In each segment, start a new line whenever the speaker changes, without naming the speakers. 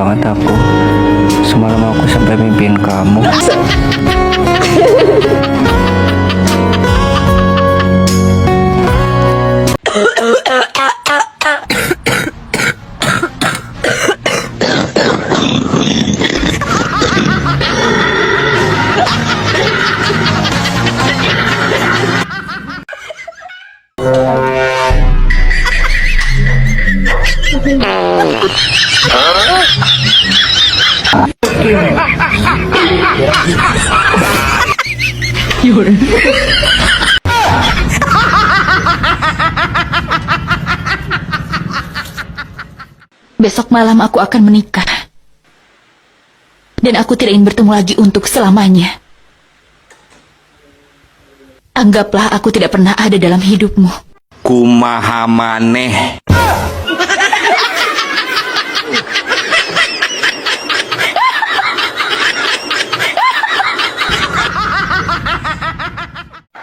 banget aku. Semalam aku sampai mimpiin kamu.
Besok malam aku akan menikah. Dan aku tidak ingin bertemu lagi untuk selamanya. Anggaplah aku tidak pernah ada dalam hidupmu.
Kumaha maneh.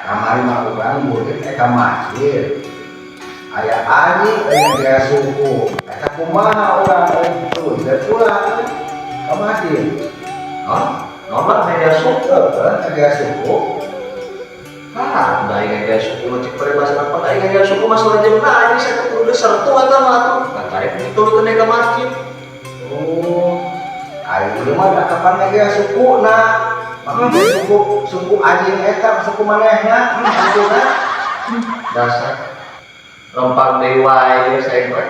Kamari mah urang murid ka masjid. Aya anjing aya gaya suku. Eta kumaha urang euy kitu dan ulah ka masjid.
Hah? Normal media suku.
Heeh, gaya suku.
Ah, baik media suku mah cek paribasa apa aing media suku masalah jeung anjing saya kudu sertu eta mah atuh. Nah, tarik dituluykeun ka masjid.
Oh, ayo ieu mah da kapan gaya suku na. Maka suku suku anjing eta suku manehna sukuna.
Dasar rempang deui wae saya we.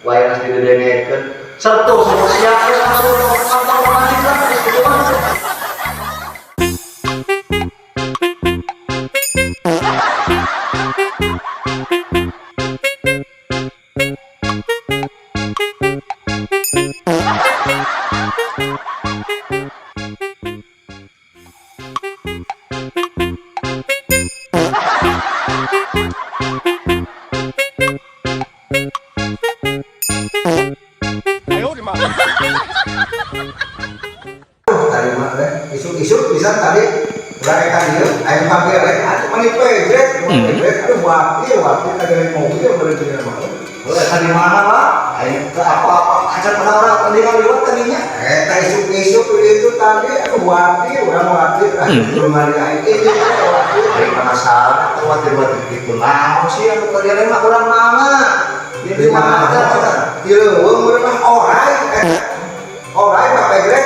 Wae geus didedengekeun. Sertu suku siap geus langsung mantap ka masjid lah geus kitu mah.
Tadi mah teh isuk-isuk bisa tadi urang eta dieu aya pabere atuh mani pejret pejret aduh wakil wakil tadi mobil beureum dina mah.
Heuh, eta di mana, Pak? Aing teu apa-apa acan pada urang tadi ngaliwat tadinya.
Eta isuk-isuk itu tadi aduh wakil urang wakil aduh mari aing ini teh wakil.
Aing penasaran atau watir-watir gitu naon sih anu kalian mah urang mana?
Di mana di leuweung meureun mah orai eta. Orai Pak Pejret.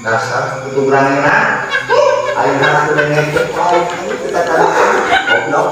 Dasar kutu berani. Aing harus dengekeun aing kita tadi goblok.